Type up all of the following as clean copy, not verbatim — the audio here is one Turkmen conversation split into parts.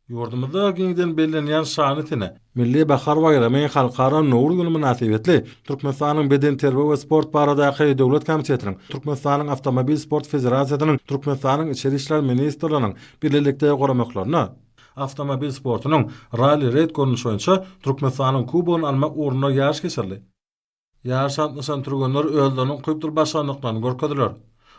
Ýurdumyzda giňden bellenýän şanly sene, Milli bahar baýramy Halkara Nowruz güni mynasybetli Türkmenistanyň Bedenterbiýe we sport baradaky döwlet komitetiniň, Türkmenistanyň Awtomobil sport federasiýasynyň, Türkmenistanyň Içeri işler ministrliginiň bilelikde guramaklarynda, awtomobil sportunyň ralli-reýd görnüşi boýunça Türkmenistanyň Kubogyny almak ugrunda ýaryş geçirildi. Ýaryşa gatnaşan türgenler özleriniň ukypdyr başarnyklaryny görkezdiler.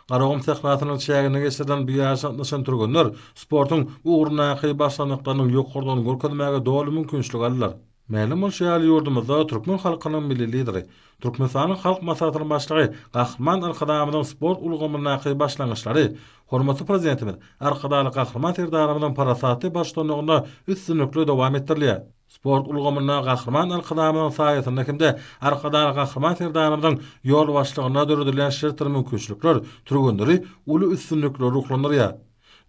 Garagum sährasynyň çäginde geçirilen bu ýaryşa gatnaşan türgenler sportuň bu ugrundaky başarnyklarynyň ýokarydygyny görkezmäge doly mümkinçilik aldylar. Mälim bolşy ýaly, ýurdumyzda türkmen halkynyň Milli Lideri, Türkmenistanyň Halk Maslahatynyň Başlygy Gahryman Arkadagymyzyň sport ulgamyndaky başlangyçlary hormatly Prezidentimiz Arkadagly Gahryman Serdarymyzyň parasatly baştutanlygynda üstünlikli dowam etdirilýär. Sport ulgamynda Gahryman Arkadagymyzyň saýasynda hem-de Arkadagly Gahryman Serdarymyzyň ýolbaşçylygynda döredilýän şertdir mümkinçilikler türgenleri uly üstünliklere ruhlandyrýar.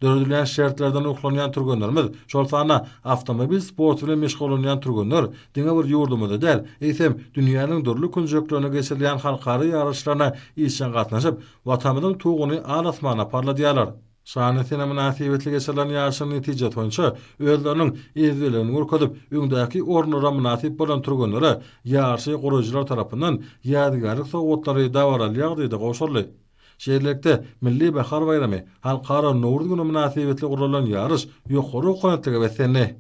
Döredilýän şertlerden ruhlanýan türgenlerimiz, şol sanda awtomobil sporty bilen meşgullanýan türgenler diňe bir ýurdumyzda däl, eýsem, dünýäniň dürli künjeklerinde geçirilýän halkara ýaryşlaryna işjeň gatnaşyp, Watanymyzyň Tuguny al-asmana parladýarlar. Şanly sene mynasybetli geçirilen ýaryşyň netijesi boýunça özleriniň ezberligini görkezip, öňdäki orunlara mynasyp bolan türgenlere ýaryşy guraýjylar tarapyndan ýadygärlik sowgatlary dabaraly ýagdaýda gowşuryldy. Şeýlelikde, Milli bahar baýramy, Halkara Nowruz güni mynasybetli guralan ýaryş ýokary ruhubelentlige beslendi.